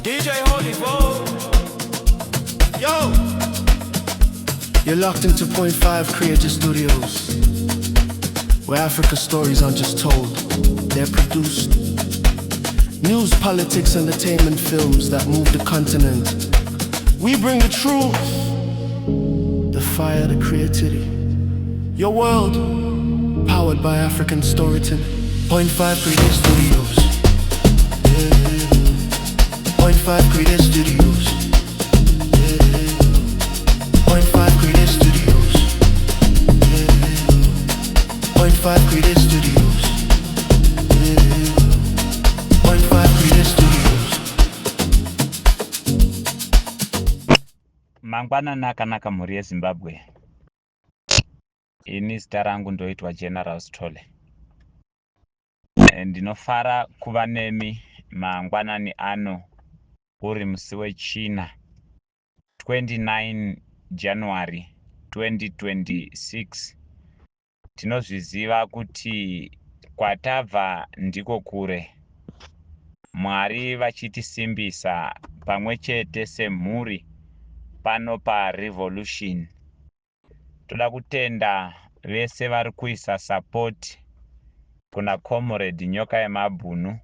DJ Holy Vo. Yo! You're locked into Point 5 Creative Studios, where Africa stories aren't just told, they're produced. News, politics, entertainment films that move the continent. We bring the truth, the fire, the creativity. Your world, powered by African storytelling. Point 5 Creative Studios. Yeah. Point 5 Creative Studios. Yeah. Point 5 Creative Studios. Yeah. Point 5 Creative Studios. Yeah. Point 5 Creative Studios. Mangwanani akanaka, mhuri yeZimbabwe. Ini zita rangu ndoitwa General Stole. Ndinofara kuva nemi mangwanani ano, uri musi weChina, 29 January 2026. Tinozviziva kuti kwatabva ndiko kure. Mwari vachitisimbisa pamwe chete semhuri pano parevolution. Toda kutenda vese vari kuisa support kuna Comrade Nyoka Yemabhunu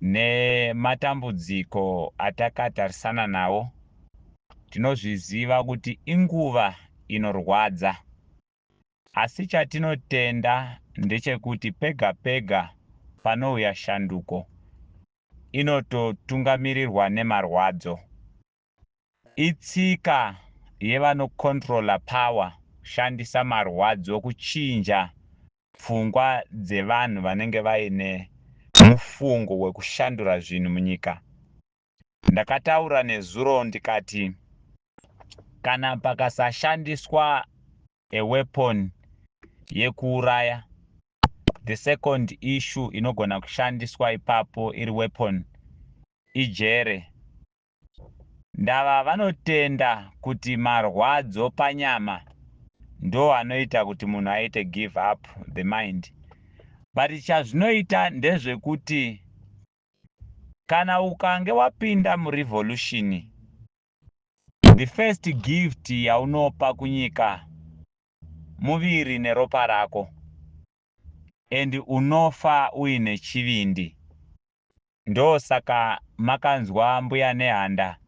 nematambudziko atakatarisana nawo. Tinozviziva kuti inguva inorwadza, asi chatinotenda ndechekuti pega pega panouya shanduko, inototungamirirwa nemarwadzo. Itsika yevanocontrola power kushandisa marwadzo kuchinja pfungwa dzevanhu vanenge vaine mufungo wekushandura zvinhu munyika. Ndakataura nezuro ndikati kana pakasashandiswa a weapon yekuuraya, the second issue inogona kushandiswa ipapo iri weapon ijere. Ndava vanotenda kuti marwadzo panyama ndo anoita kuti munhu aite give up the mind, but chazvinoita ndezvekuti kana ukange wapinda murevolution, the first gift yaunopa kunyika muviri neropa rako, and unofa uine chivindi. Ndosaka makanzwa Mbuya Nehanda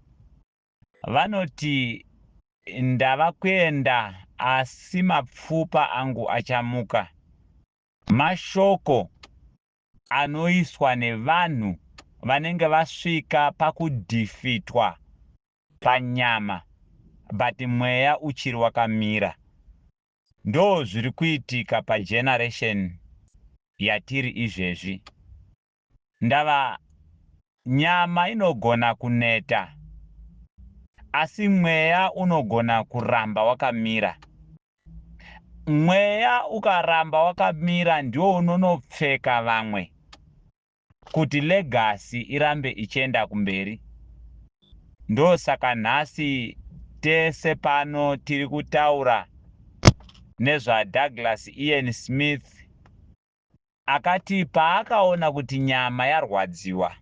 vanoti, "Ndava kuenda, asi mapfupa angu achamuka." Mashoko anoiswa nevanhu vanenge vasvika pakudefeatwa panyama, but mweya uchiri wakamira. Ndo zviri kuitika pageneration yatiri izvezvi. Ndava nyama inogona kuneta, asi mweya unogona kuramba wakamira. Mweya ukaramba wakamira ndiwo unonopfeka vamwe kuti legacy irambe ichienda kumberi. Ndosaka nhasi tese pano tiri kutaura nezvaDouglas Ian Smith, akati paakaona kuti nyama yarwadziwa,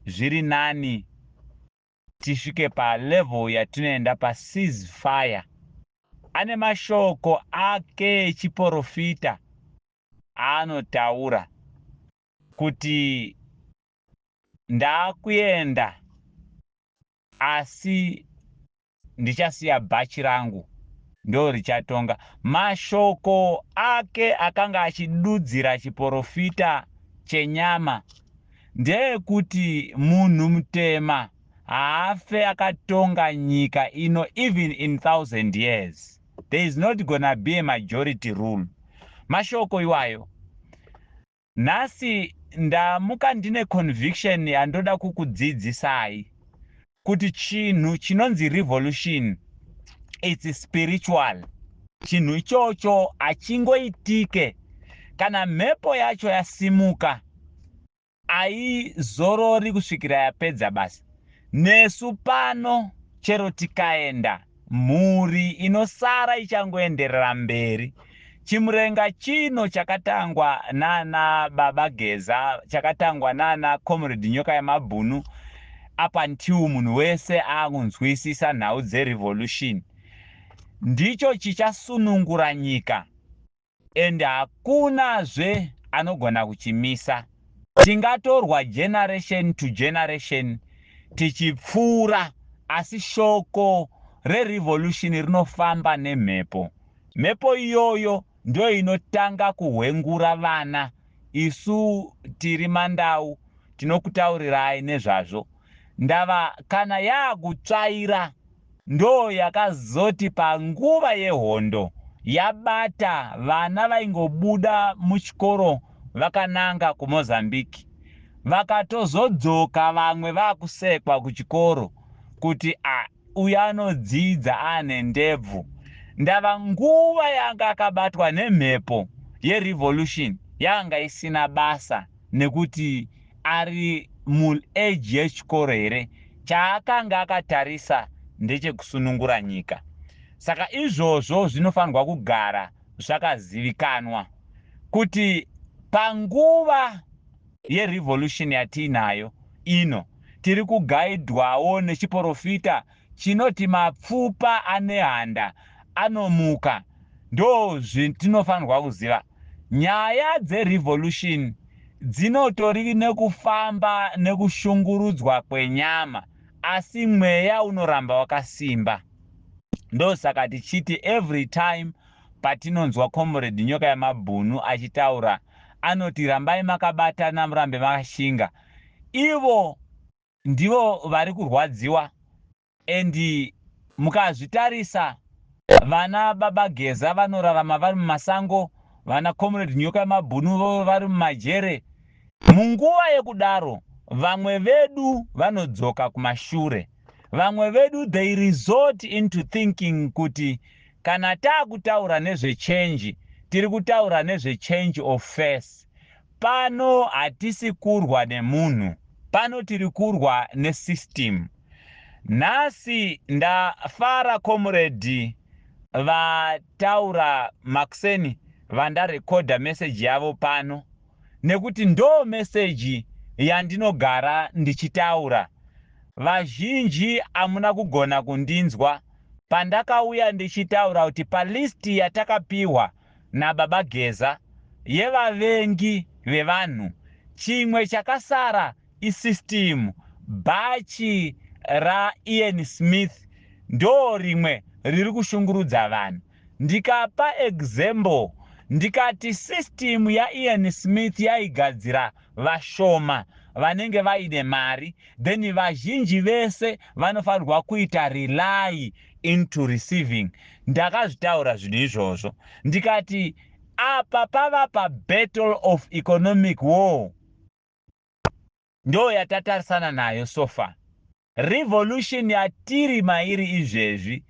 zviri nani tisvike palevel yatinoenda paceasefire. Ane mashoko ake echiprofita aanotaura kuti, "Ndaakuenda, asi ndichasiya bhachi rangu, ndo richatonga." Mashoko ake akanga achidudzira chiprofita chenyama ndeekuti munhu mutema haafe akatonga nyika ino. Even in 1000 years there is not gonna be a majority rule. Mashoko iwayo. Nhasi ndamuka ndine conviction yandoda kukudzidzisai kuti chinhu chinonzi revolution, it's spiritual. Chinhu ichocho hachingoitike. Kana mhepo yacho yasimuka, haizorori kusvikira yapedza basa. Nesu pano, chero tikaenda, mhuri inosara ichangoenderera mberi. Chimurenga chino chakatangwa nana Baba Geza, chakatangwa nana Comrade Nyoka Yamabhunu. Up until munhu wese akunzwisisa nhau dzerevolution, ndicho chichasunungura nyika and hakunazve anogona kuchimisa. Tingatorwa generation to generation tichipfuura, asi shoko rerevolution rinofamba nemhepo. Mhepo iyoyo ndo inotanga kuhwengura vana. Isu tiri mandau, tinokutaurirai nezvazvo. Ndava kana yaakutsvaira, ndo yakazoti panguva yehondo yabata vana vaingobuda muchikoro vakananga kuMozambique, vakatozodzoka vamwe vaakusekwa kuchikoro kuti a uyu anodzidza ane ndebvu. Ndava nguva yanga akabatwa nemhepo yerevolution yanga isina basa nekuti ari muage yechikoro here. Chaakanga akatarisa ndechekusunungura nyika. Saka izvozvo zvinofanirwa kugara zvakazivikanwa kuti panguva yerevolution yatiinayo ino, tiri kugaidwawo nechiprofita chinoti mapfupa ane handa anomuka. Ndo zvatinofanirwa kuziva. Nyaya dzerevolution dzinotori nekufamba nekushungurudzwa kwenyama, asi mweya unoramba wakasimba. Ndosaka tichiti every time patinonzwa Comrade Nyoka Yamabhunu achitaura, anoti rambai makabatana, murambe makashinga. Ivo ndivo vari kurwadziwa, and mukazvitarisa, vana Baba Geza vanorarama vari mumasango, vana Comrade Nyoka Yamabhunu vari mumajere. Munguva yekudaro, vamwe vedu vanodzoka kumashure. Vamwe vedu, they resort into thinking kuti kana taakutaura nezvechange, tiri kutaura nezvechange of face. Pano hatisi kurwa nemunhu, pano tiri kurwa nesystem. Nhasi ndafara comrade vataura makuseni vandarekodha meseji yavo pano, nekuti ndo meseji yandinogara ndichitaura. Vazhinji hamuna kugona kundinzwa pandakauya ndichitaura kuti palist yatakapiwa naBaba Geza yevavengi vevanhu, chimwe chakasara isystem. Bhachi raIan Smith ndo rimwe riri kushungurudza vanhu. Ndikapa example, ndikati system yaIan Smith yaigadzira vashoma vanenge vaine mari, then vazhinji vese vanofanirwa kuita rely into receiving. Ndakazvitaura zvinhu izvozvo, ndikati apa pava pabattle of economic war, ndo yatatarisana nayo so far. Revolution yatiri mairi izvezvi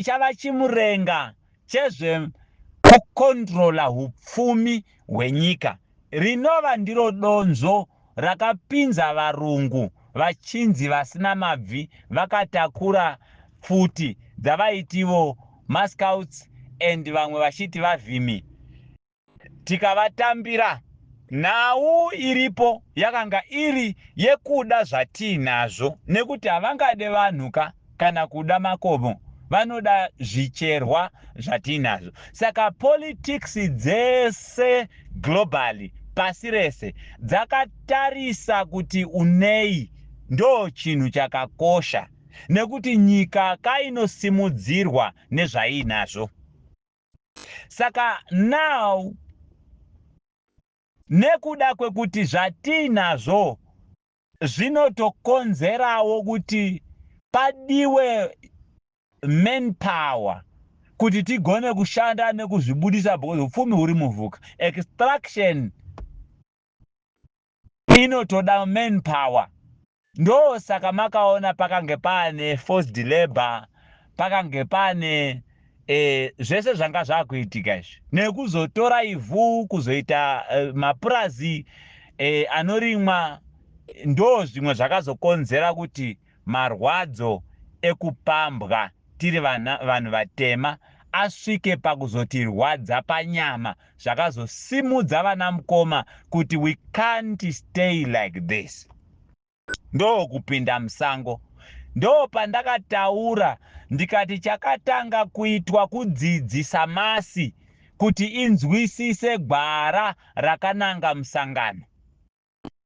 chava chimurenga chezvekukontrola upfumi hwenyika, rinova ndiro donzvo rakapinza varungu vachinzi vasina mabvi, vakatakura pfuti dzavaitivo mascouts and vamwe vachiti vavhimi, tikavatambira. Nhau iripo yakanga iri yekuda zvatiinazvo, nekuti havangade vanhu ka kana kuda makomo, vanoda zvicherwa zvatiinazvo. Saka politics dzese globally, pasi rese, dzakatarisa kuti unei. Ndo chinhu chakakosha, nekuti nyika kainosimudzirwa nezvainazvo. Saka now, nekuda kwekuti zvatiinazvo zvinotokonzerawo kuti padiwe manpower kuti tigone kushanda nekuzvibudisa, because upfumi huri muvhuka. Extraction inotoda manpower. Ndo saka makaona pakange paane forced labor, pakange paane zvese zvanga zvaakuitika izvi, nekuzotora ivhu kuzoita mapurazi anorimwa. Ndo zvimwe zvakazokonzera kuti marwadzo ekupambwa tiri vanhu vatema asvike pakuzotirwadza panyama, zvakazosimudza vana mukoma kuti we can't stay like this. Ndokupinda musango. Ndopandakataura ndikati chakatanga kuitwa kudzidzisa masi kuti inzwisise gwara rakananga musangano.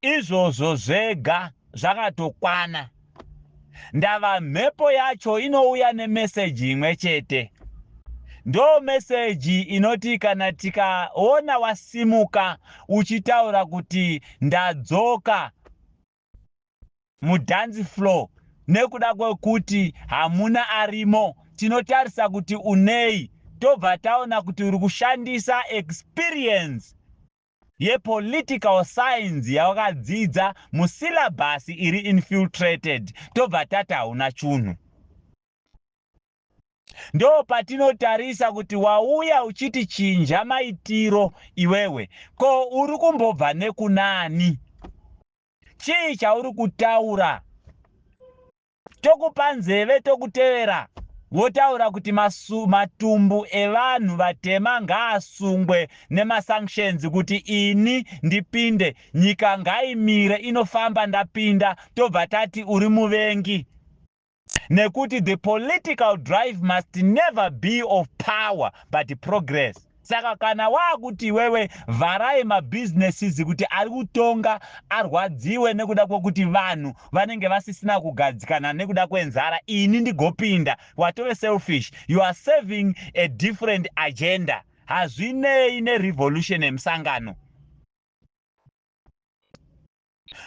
Izvozvo zvega zvakatokwana. Ndava mhepo yacho inouya nemeseji imwe chete. Ndo meseji inoti kana tikaona wasimuka uchitaura kuti ndadzoka mudance floor nekuda kwekuti hamuna arimo, tinotarisa kuti unei tobva taona kuti uri kushandisa experience yepolitical science yawakadzidza musyllabus iri infiltrated, tobva tati hauna chunhu. Ndopatinotarisa kuti wauya uchiti chinja maitiro iwewe, ko uri kumbobva nekunani? Chii chauri kutaura? Tokupa nzeve tokutevera wotaura kuti masu, matumbu evanhu vatema ngaasungwe nemasanctions kuti ini ndipinde, nyika ngaimire inofamba ndapinda, tobva tati uri muvengi. Nekuti the political drive must never be of power but progress. Saka kana waakuti iwewe vharai mabusinesses kuti ari kutonga arwadziwe nekuda kwekuti vanhu vanenge vasisina kugadzikana nekuda kwenzara, ini ndigopinda, watove selfish. You are serving a different agenda. Hazvinei nerevolution yemusangano.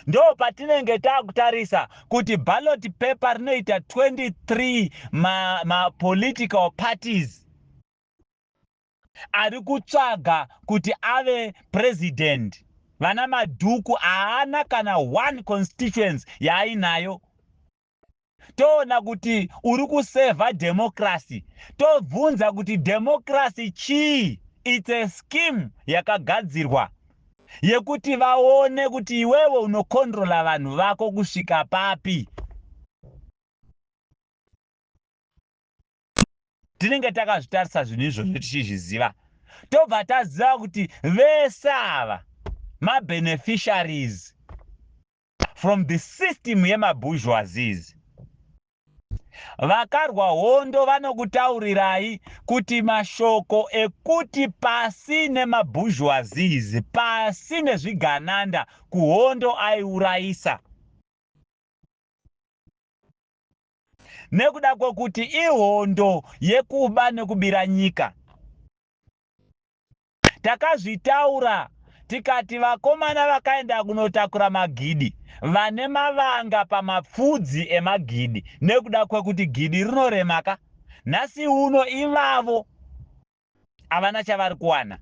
Ndo patinenge takutarisa kuti ballot paper rinoita 23 mapolitical ma parties ari kutsvaga kuti ave president. Vana Madhuku haana kana one constituency yaainayo. Toona kuti uri kusevha democracy, tobvunza kuti democracy chii? It's a scheme yakagadzirwa yekuti vaone kuti iwewe unokontrola vanhu vako kusvika papi. Tinenge takazvitarisa zvinhu izvozvo tichizviziva, tobva taziva kuti vese ava mabeneficiaries from the system yemabourgeoisies. Vakarwa hondo vanokutaurirai kuti mashoko ekuti pasi nemabourgeoisies, pasi nezvigananda kuhondo aiurayisa. Nekuda kwekuti ihondo yekuba nekubira nyika. Takazvitaura tikati vakomana vakaenda kunotakura magidi vane mavanga pamapfudzi emagidi nekuda kwekuti gidi rinorema ka. Nhasi uno ivavo havana chavari kuwana.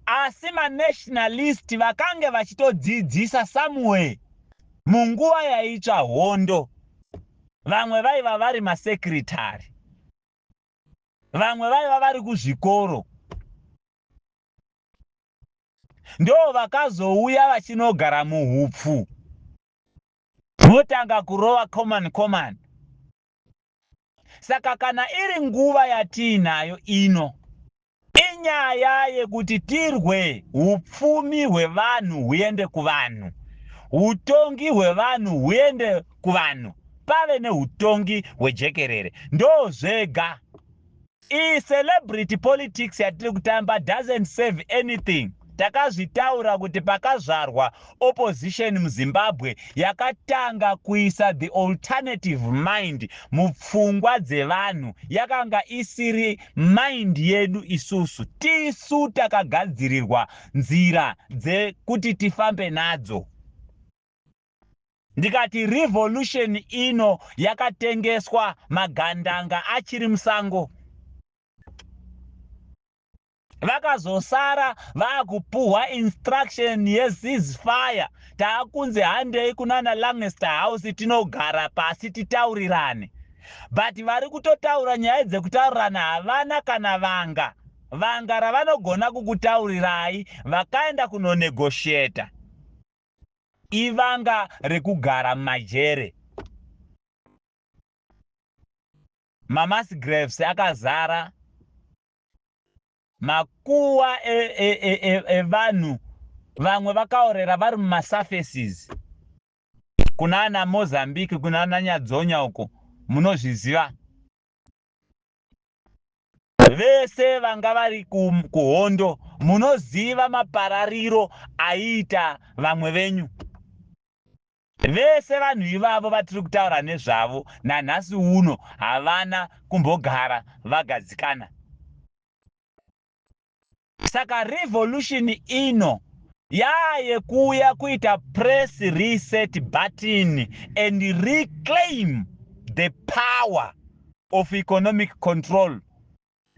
Asi manationalist vakange vachitodzidzisa somewhere munguva yaitsva hondo. Vamwe vaiva vari masecretary. Vamwe vaiva vari kuzvikoro. Ndo vakazouya vachinogara muhupfu. Votanga kurova common common. Saka kana iri nguva yatiinayo ino, inyaya yekuti tirwe hupfumi hwevanhu huende kuvanhu, hutongi hwevanhu huende kuvanhu, pave nehutongi hwejekerere. Ndozvega. Iyi celebrity politics yatiri kutamba doesn't serve anything. Takazvitaura kuti pakazvarwa opposition muZimbabwe yakatanga kuisa the alternative mind mupfungwa dzevanhu yakanga isiri mind yedu isusu. Tisu takagadzirirwa nzira dzekuti tifambe nadzo. Ndikati revolution ino yakatengeswa magandanga achiri musango. Vakazosara vakupuhwa instruction yeceasefire, taakunzi handei kunana Lancaster House tinogara pasi titaurirane. But vari kutotaura nyaya dzekutaurirana havana kana vanga. Vanga ravanogona kukutaurirai vakaenda kunonegotiata ivanga rekugara mumajere. Mamass graves akazara makuwa evanhu e, e, e, evanhu. Vamwe vakaorera vari mumasurfaces kuna ana Mozambique, kuna ana Nyadzonya uko, munozviziva. Vese vanga vari kuhondo, munoziva maparariro aiita vamwe venyu. Vese vanhu ivavo vatiri kutaura nezvavo nanhasi uno havana kumbogara vagadzikana. Saka revolution ino yaayekuuya kuita press reset button and reclaim the power of economic control.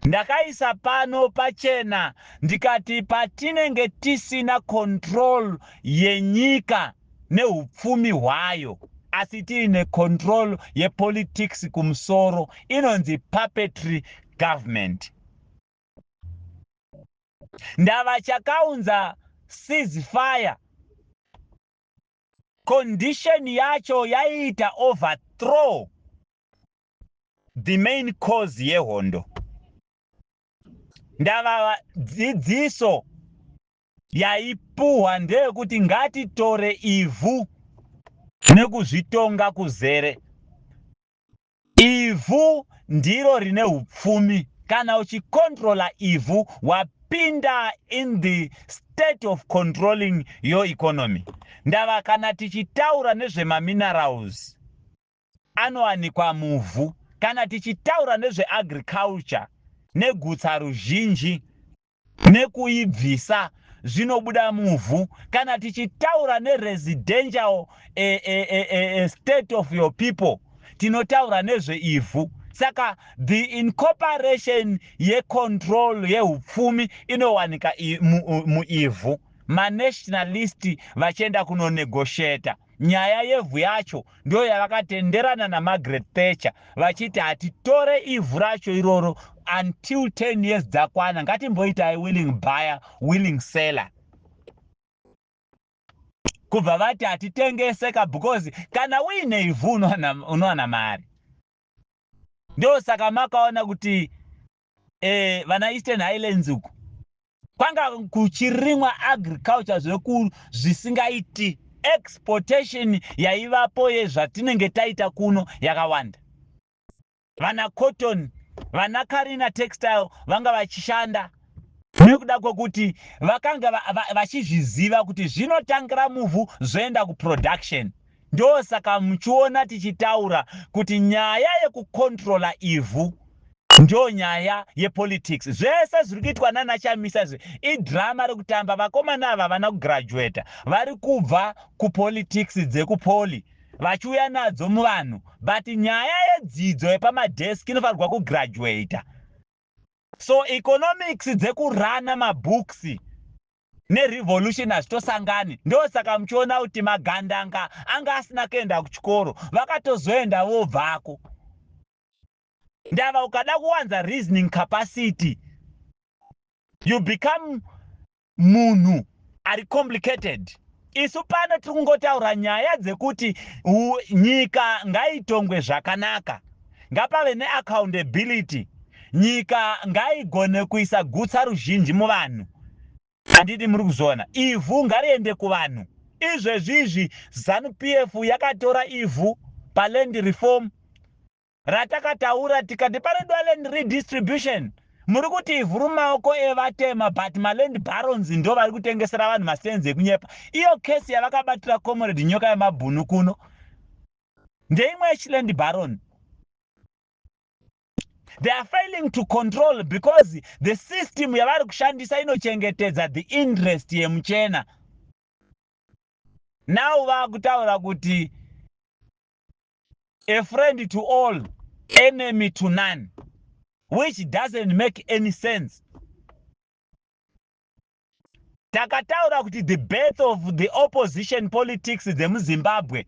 Ndakaisa pano pachena ndikati patinenge tisina control yenyika neupfumi hwayo, asi tiine control yepolitics kumusoro, inonzi puppetry government. Ndava chakaunza ceasefire, condition yacho yaiita overthrow the main cause yehondo. Ndava dzidziso yaipuhwa ndeyekuti ngatitore ivhu nekuzvitonga kuzere. Ivhu ndiro rine upfumi. Kana uchikontrola ivhu, wapinda in the state of controlling your economy. Ndava kana tichitaura nezvemaminerals anowanikwa muvhu, kana tichitaura nezveagriculture negutsa ruzhinji nekuibvisa zvinobuda muvhu, kana tichitaura neresidential state of your people, tinotaura nezveivhu. Saka the incorporation yecontrol yeupfumi inowanika muivhu. Manationalist vachienda kunonegotiata nyaya yevhu yacho, ndo yavakatenderana naMargaret Thatcher vachiti hatitore ivhu racho iroro until 10 years dzakwana, ngatimboitai willing buyer, willing seller. Kubva vati hatitengeseka, because kana uine ivhu unowana mari. Ndosaka makaona kuti vana Eastern Highlands uku kwanga kuchirimwa agriculture zveku zvisingaiti. Exportation yaivapo yezvatinenge taita kuno yakawanda. Vana cotton, vana Karina Textile vanga vachishanda nekuda kwekuti vakanga vachizviziva kuti zvinotangira muvhu zvoenda kuproduction. Ndosaka muchiona tichitaura kuti nyaya yekukontrola ivhu ndo nyaya yepolitics. Zvese zviri kuitwa nanaChamisa izvi idrama rekutamba. Vakomana ava havana kugraduata, vari kubva kupolitics dzekupoli vachiuya nadzo muvanhu, but nyaya yedzidzo yepamadesk inofanirwa kugraduata. So economics dzekurana mabooks nerevolution hazvitosangani. Ndosaka muchiona kuti magandanga anga asina kuenda kuchikoro, vakatozoenda vobvako. Ndava ukada kuwanza reasoning capacity, you become munhu ari complicated. Isu pano tiri kungotaura nyaya dzekuti nyika ngaitongwe zvakanaka, ngapave neaccountability, nyika ngaigone kuisa gutsa ruzhinji muvanhu. Handiti muri kuzviona? Ivhu ngariende kuvanhu. Izvezvizvi ZANU PF yakatora ivhu paland reform ratakataura tikati panodiwa land redistribution. Muri kuti ivhu rumaoko evatema, but maland barons ndo vari kutengesera vanhu mastands ekunyepa. Iyo kesi yavakabatira Comrade Nyoka Yemabhunu kuno ndeimwe yechiland baron. They are failing to control because the system yavari kushandisa inochengetedza the interest yemuchena. Now vaakutaura kuti a friend to all, enemy to none, which doesn't make any sense. Takataura kuti the birth of the opposition politics dzemuZimbabwe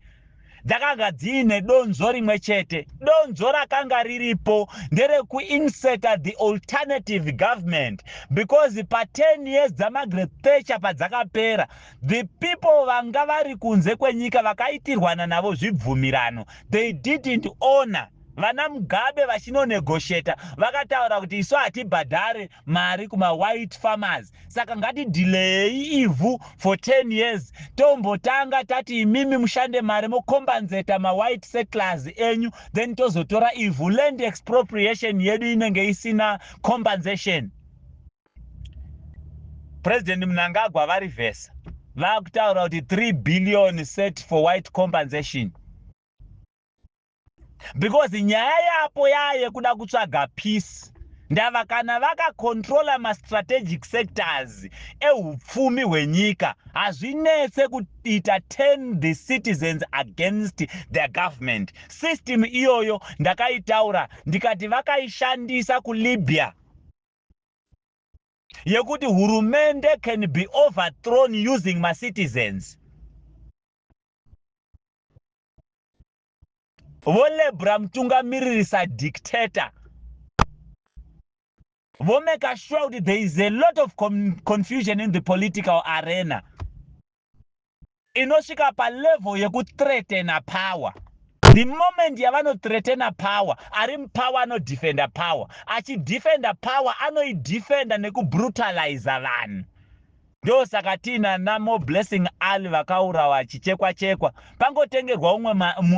dzakanga dziine donzvo rimwe chete. Donzvo rakanga riripo nderekuinseta the alternative government, because pa10 years dzaMargaret Thatcher padzakapera, the people vanga vari kunze kwenyika vakaitirwana navo zvibvumirano, they didn't honor. Vana Mugabe vachinonegosheta vakataura kuti isu hatibhadhare mari kumawhite farmers, saka ngatidhileyei ivhu for 10 years, tombotanga tati imimi mushande mari mokombanzeta mawhite settlers enyu, then tozotora ivhu. Land expropriation yedu inenge isina compensation. President Mnangagwa varivhesa, vakutaura kuti 3 billion set for white compensation, because nyaya yapo yaayekuda kutsvaga peace. Ndava kana vakakontrola mastrategic sectors eupfumi hwenyika, hazvinetse kuita turn the citizens against their government. System iyoyo ndakaitaura ndikati vakaishandisa kuLibya, yekuti hurumende can be overthrown using macitizens. Volebhura mutungamiriri sadictator, vomeka sure kuti there is a lot of confusion in the political arena inosvika palevel yekuthreatena power. The moment yavanothreatena power, ari mupower anodefenda power. Achidefenda power, anoidefenda nekubrutaliza vanhu. Ndosaka tiina naMoreblessing Ali vakaurawa achichekwa chekwa, pangotengerwa umwe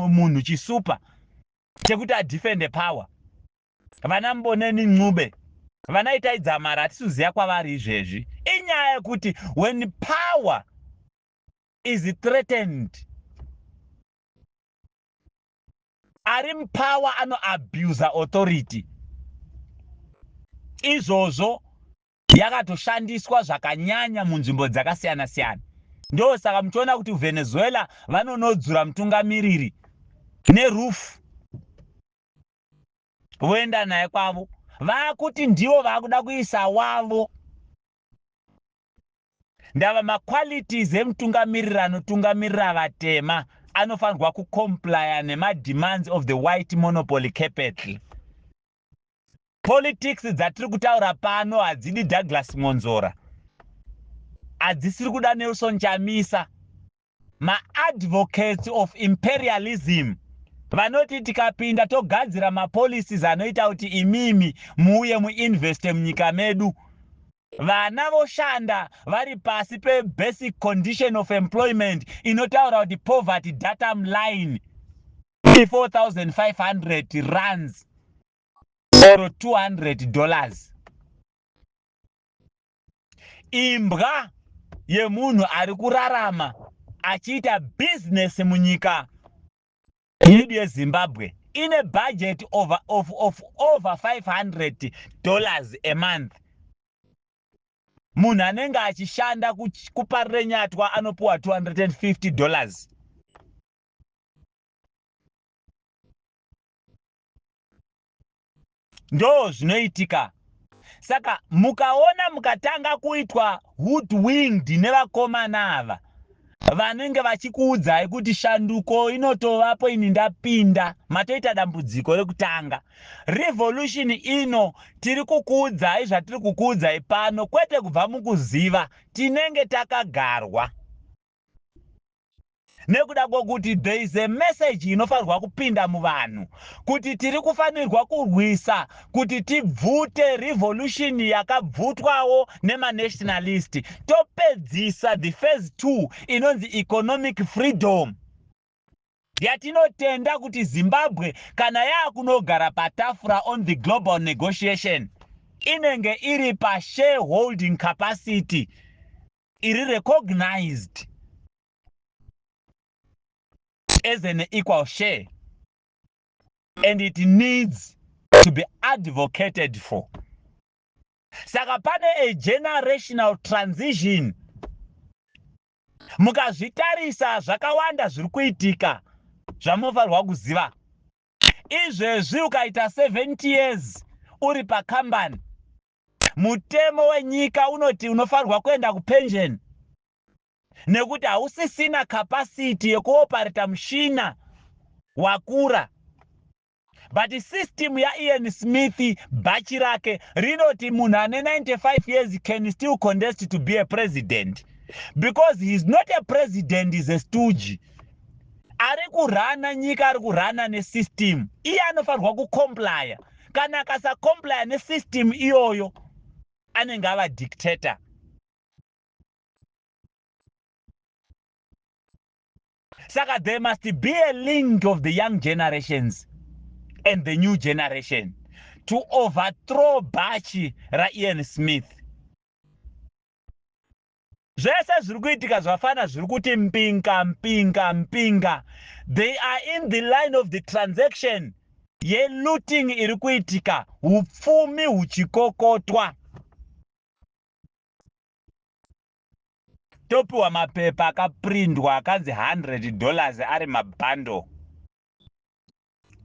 munhu chisupa chekuti adefende power. Vana Mboneni Ncube, vana Itai Dzamara, hatisi kuziva kwavari izvezvi. Inyaya yekuti when power is threatened, ari mupower anoabusa authority. Izvozvo yakatoshandiswa zvakanyanya munzvimbo dzakasiyana-siyana. Ndosaka muchiona kuti Venezuela vanonodzura mutungamiriri nerufu, voenda naye kwavo, vaakuti ndivo vaakuda kuisa wavo. Ndava maqualities emutungamiriri anotungamirira vatema anofanirwa kucomplya nemademands of the white monopoly capital. Politics dzatiri kutaura pano hadzidi Douglas Mwonzora, hadzisiri kuda Nelson Chamisa. Maadvocates of imperialism vanoti tikapinda togadzira mapolicies anoita kuti imimi muuye muinveste munyika medu, vana voshanda vari pasi pebasic condition of employment inotaura kuti poverty datum line i4500 rands or $200. Imbwa yemunhu ari kurarama achiita bhizinesi munyika yedu yeZimbabwe ine budget of over $500 a month. Munhu anenge achishanda kuParirenyatwa anopiwa $250. Ndo zvinoitika. Saka mukaona mukatanga kuitwa hoodwinked nevakomana ava vanenge vachikuudzai kuti shanduko inotovapo ini ndapinda, matoita dambudziko rekutanga. Revolution ino tiri kukuudzai zvatiri kukuudzai pano, kwete kubva mukuziva tinenge takagarwa, nekuda kwokuti there is a message inofanirwa kupinda muvanhu kuti tiri kufanirwa kurwisa kuti tibvute revolution yakabvutwawo nemanationalist, topedzisa the phase 2 inonzi economic freedom, yatinotenda kuti Zimbabwe kana yaakunogara patafura on the global negotiation inenge iri pashareholding capacity iri recognized as an equal share, and it needs to be advocated for. Saka pane a generational transition. Mukazvitarisa, zvakawanda zviri kuitika zvamunofanirwa kuziva izvezvi. Ukaita 70 years uri pakambani, mutemo wenyika unoti unofanirwa kuenda kupension nekuti hausisina capacity yekuopareta mushina wakura. But system yaIan Smith, bhachi rake rinoti munhu ane 95 years can still contest to be a president, because he is not a president, is a stooge. Ari kurana nyika ari kurana nesystem, iye anofanirwa kucomplya. Kana akasacomplya nesystem iyoyo, anenge ava dictator. Saka there must be a link of the young generations and the new generation to overthrow bhachi raIan Smith. Zvese zviri kuitika zvafana zviri kuti mpinga mpinga mpinga. They are in the line of the transaction yelooting iri kuitika, upfumi huchikokotwa. Topiwa mapepa akaprindwa akanzi $100 ari mabundle.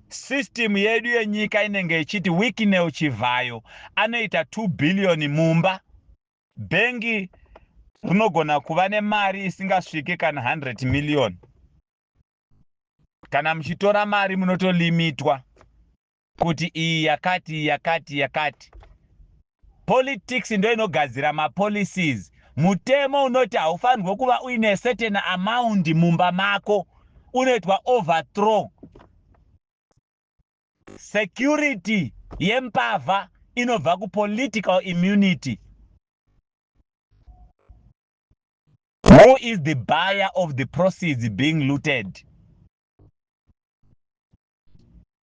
System yedu yenyika inenge ichiti Wicknell Chivhayo anoita 2 billion mumba, bhengi rinogona kuva nemari isingasviki kana 100 million. Kana muchitora mari munotolimitwa kuti iyi yakati yakati yakati. Politics ndo inogadzira mapolicies. Mutemo unoti haufanirwe kuva uine certain amount mumba mako unoitwa overthrow. Security yembavha inobva kupolitical immunity. Who is the buyer of the proceeds being looted?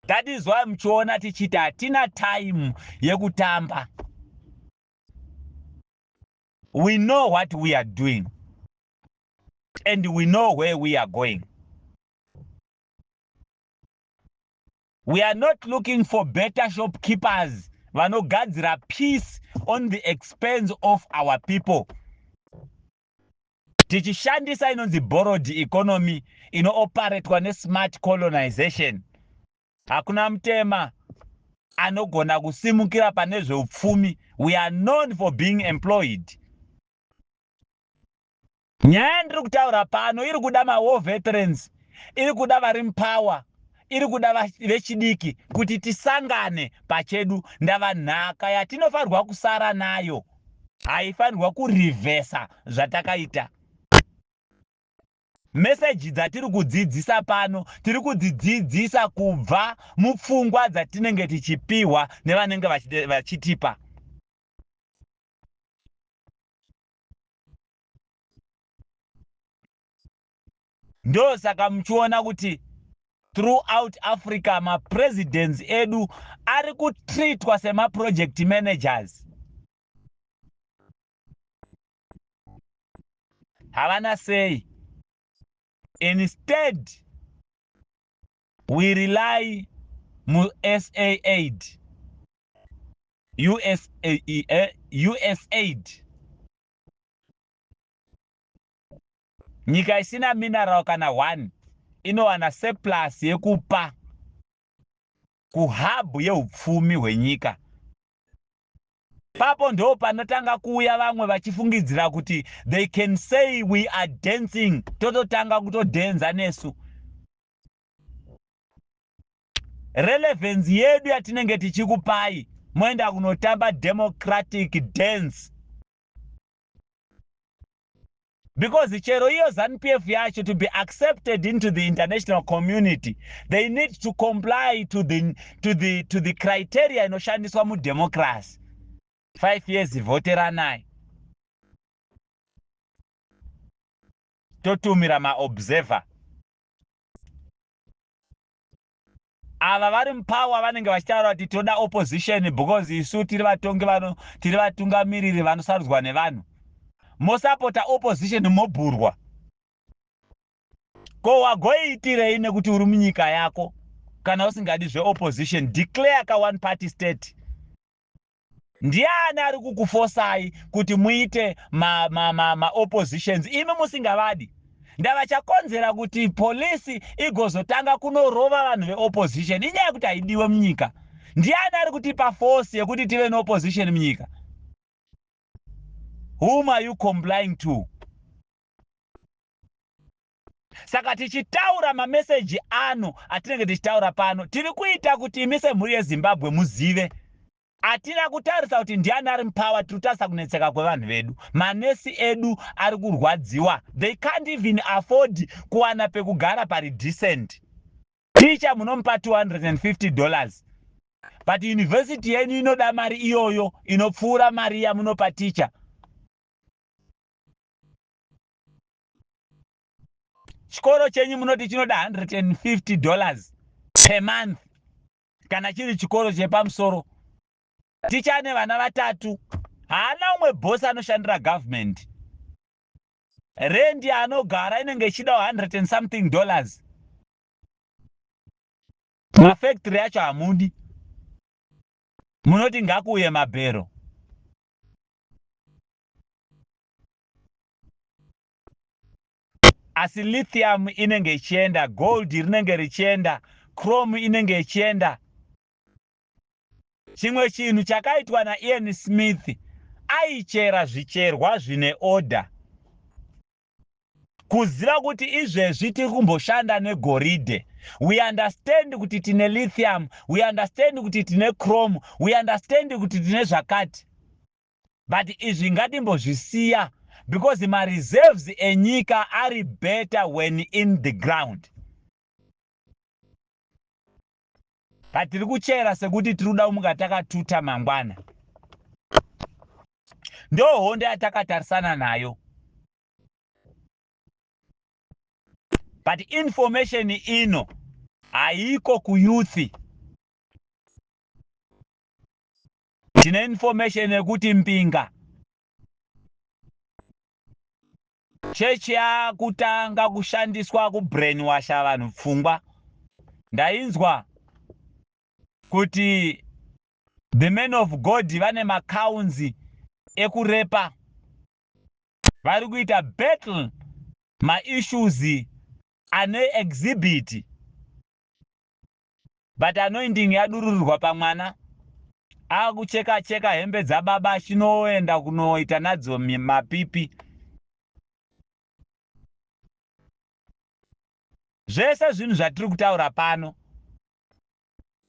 That is why muchiona tichiti hatina time yekutamba. We know what we are doing and we know where we are going. We are not looking for better shopkeepers vanogadzira peace on the expense of our people, tichishandisa inonzi borrowed economy inooparetwa nesmart colonization. Hakuna mutema anogona kusimukira pane zveupfumi. We are known for being employed. Nyaya yandiri kutaura pano iri kuda mawar veterans, iri kuda vari mupower, iri kuda vechidiki kuti tisangane pachedu. Ndava nhaka yatinofanirwa kusara nayo haifanirwa kurivhesa zvatakaita. Meseji dzatiri kudzidzisa pano tiri kudzidzidzisa kubva mupfungwa dzatinenge tichipiwa nevanenge vachitipa. Ndosaka muchiona kuti throughout Africa mapresidents edu ari kutreatwa semaproject managers. Havana sei. Instead we rely muSA aid, USAID. Nyika isina mineral kana one inowana surplus yekupa kuhub yeupfumi hwenyika. Papo ndo panotanga kuuya vamwe vachifungidzira kuti they can say we are dancing, tototanga kutodhenza nesu. Relevance yedu yatinenge tichikupai, moenda kunotamba democratic dance, because chero iyo ZANU PF yacho, to be accepted into the international community, they need to comply to the criteria inoshandiswa mudemocracy. 5 years vhoteranai, totumira maobserver. Ava vari mupower vanenge vachitaura kuti toda opposition because isu tiri vatongi vano, tiri vatungamiriri vanosarudzwa nevanhu. Mosapota opposition, mobhurwa. Ko wagoiitirei nekuti uri munyika yako? Kana usingadi zveopposition, declare ka one party state. Ndiani ari kukufosai kuti muite maoppositions ma, ma, ma imi musingavadi? Ndava chakonzera kuti polisi igozotanga kunorova vanhu veopposition inyaya yekuti haidiwe munyika. Ndiani ari kutipa force yekuti tive neopposition munyika? Whom are you complying to? Saka tichitaura mameseji ano atinenge tichitaura pano, tiri kuita kuti imi semhuri yeZimbabwe muzive. Hatina kutarisa kuti ndiani ari mupower, tiri kutarisa kunetseka kwevanhu vedu. Manesi edu ari kurwadziwa, they can't even afford kuwana pekugara pari decent. Ticha munomupa $250, but university yenyu inoda mari iyoyo inopfuura mari yamunopa ticha. Chikoro chenyu munoti chinoda $150 per month kana chiri chikoro chepamusoro. Ticha ane vana vatatu, haana umwe bhosi anoshandira government. Rendi anogara inenge ichidawo 100 and something dollars. Mafactory acho hamudi, munoti ngakuuye mabhero. Asi lithium inenge ichienda, gold rinenge richienda, chrome inenge ichienda. Chimwe chinhu chakaitwa naIan Smith, aichera zvicherwa zvine order, kuziva kuti izvezvi tiri kumboshanda negoridhe. We understand kuti tine lithium, we understand kuti tine chrome, we understand kuti tine zvakati, but izvi ngatimbozvisiya because mareserves enyika ari better when in the ground. But tiri kuchera sekuti tiri kuda kumuka takatuta mangwana. Ndo hondo yatakatarisana nayo. But information ino haiko kuyouth. Tine information yekuti Mbinga chechi yakutanga kushandiswa kubrainwasha vanhu pfungwa. Ndainzwa kuti the men of God vane macounts ekurepa, vari kuita battle maissues ane exhibit, but anointing yadururirwa pamwana, akucheka cheka hembe dzababa achinoenda kunoita nadzo mapipi. Zvese zvinhu zvatiri kutaura pano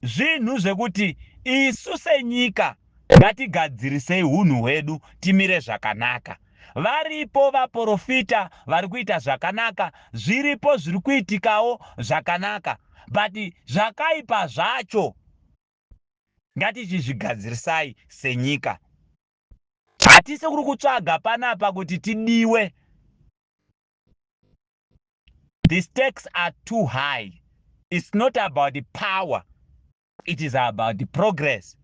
zvinhu zvekuti isu senyika ngatigadzirisei unhu hwedu, timire zvakanaka. Varipo vaprofita vari kuita zvakanaka, zviripo zviri kuitikawo zvakanaka, but zvakaipa zvacho ngatichizvigadzirisai senyika. Hatisi kuri kutsvaga panapa kuti tidiwe. The stakes are too high. It's not about the power, it is about the progress.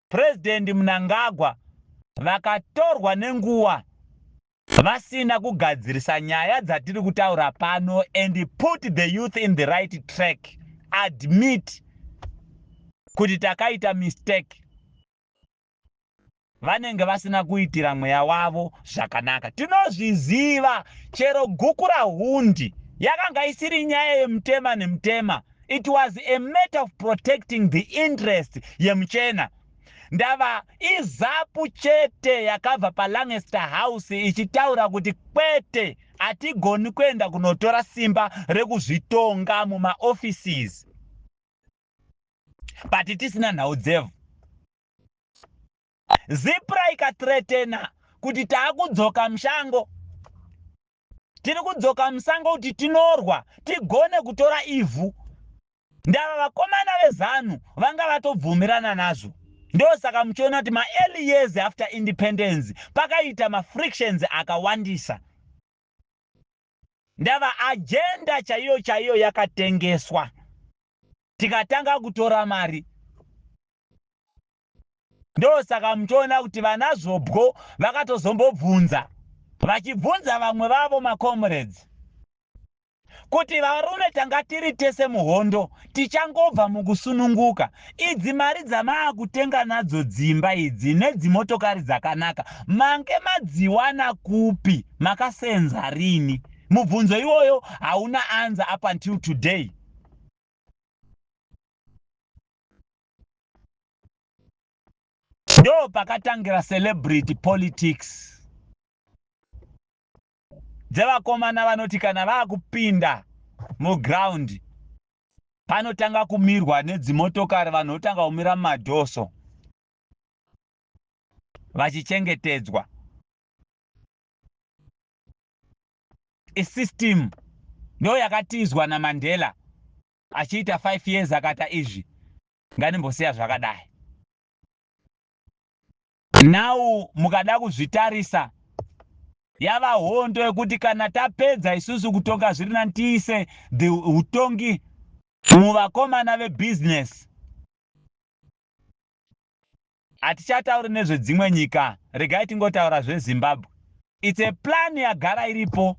President Mnangagwa vakatorwa nenguva vasina kugadzirisa nyaya dzatiri kutaura pano and put the youth in the right track, admit kuti takaita mistake, vanenge vasina kuitira mweya wavo zvakanaka. Tinozviziva, chero Gukurahundi yakanga isiri nyaya yemutema nemutema. It was a matter of protecting the interest yemuchena. Ndava iZAPU chete yakabva paLancaster House ichitaura kuti kwete, hatigoni kuenda kunotora simba rekuzvitonga mumaoffices but tisina nhau dzevhu. ZIPRA ikathreatena kuti taakudzoka mushango, tiri kudzoka musango kuti tinorwa tigone kutora ivhu. Ndava vakomana veZANU vanga vatobvumirana nazvo. Ndosaka muchiona kuti maearly years after independence pakaita mafrictions akawandisa. Ndava agenda chaiyo chaiyo yakatengeswa, tikatanga kutora mari. Ndosaka muchiona kuti vana Zvobwo vakatozombobvunza, vachibvunza vamwe vavo macomrades, kuti varume, tanga tiri tese muhondo, tichangobva mukusununguka, idzi mari dzamaakutenga nadzo dzimba idzi nedzimotokari dzakanaka mange madziwana kupi? Makasenza rini? Mubvunzo iwoyo hauna answer up until today. Ndo pakatangira celebrity politics dzevakomana vanoti kana vaakupinda muground panotanga kumirwa nedzimotokari, vanhu votanga kumira mumadhoso. vachichengetedzwa. Isystem ndo yakatizwa naMandela achiita 5 years akata izvi ngandimbosiya zvakadai. Now mukada kuzvitarisa yava hondo yekuti kana tapedza isusu kutonga zviri nani tiise the utongi muvakomana vebusiness. Hatichatauri nezvedzimwe nyika, regai tingotaura zveZimbabwe. It's a plan yagara iripo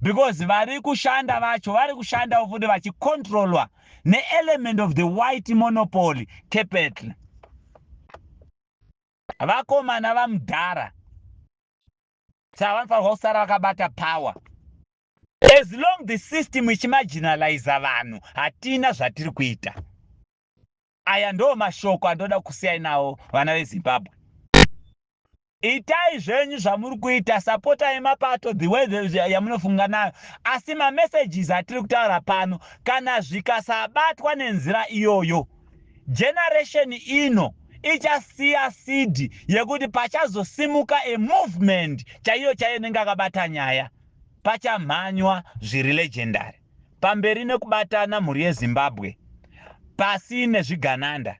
because vari kushanda vacho vari kushandawo futi vachicontrolwa neelement of the white monopoly capital. Vakomana vamudhara saka vanofanirwa kusara vakabata power. As long the system ichimarginaliza vanhu, hatina zvatiri kuita. Aya ndo mashoko andoda kusiyai nawo, vana veZimbabwe. Itai zvenyu zvamuri kuita, sapotai mapato the way yamunofunga nayo, asi mamessages atiri kutaura pano, kana zvikasabatwa nenzira iyoyo, generation ino ichasiya seed yekuti pachazosimuka a movement chaiyo chaiyo inenge akabata nyaya, pachamhanywa zviri legendary. Pamberi nekubatana, mhuri yeZimbabwe. Pasi nezvigananda.